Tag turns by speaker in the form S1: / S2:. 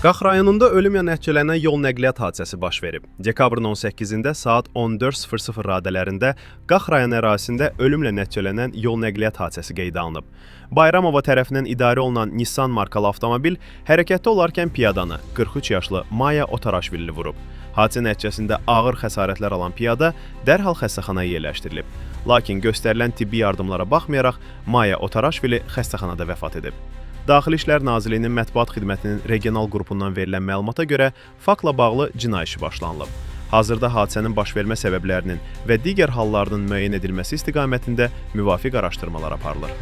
S1: Qax rayonunda ölümlə nəticələnən yol nəqliyyat hadisəsi baş verib. Dekabrın 18-də saat 14:00 radələrində Qax rayon ərazisində ölümlə nəticələnən yol nəqliyyat hadisəsi qeydə alınıb. Bayramova tərəfindən idarə olunan Nissan markalı avtomobil hərəkətdə olarkən piyadanı 43 yaşlı Maya Otaraşvilini vurub. Hadisə nəticəsində ağır xəsarətlər alan piyada dərhal xəstəxanaya yerləşdirilib. Lakin göstərilən tibbi yardımlara baxmayaraq Maya Otaraşvili xəstəxanada vəfat edib. Daxili İşlər Nazirliyinin mətbuat xidmətinin regional qrupundan verilən məlumata görə faktla bağlı cinayət işi başlanılıb. Hazırda hadisənin baş vermə səbəblərinin və digər hallarının müəyyən edilməsi istiqamətində müvafiq araşdırmalar aparılır.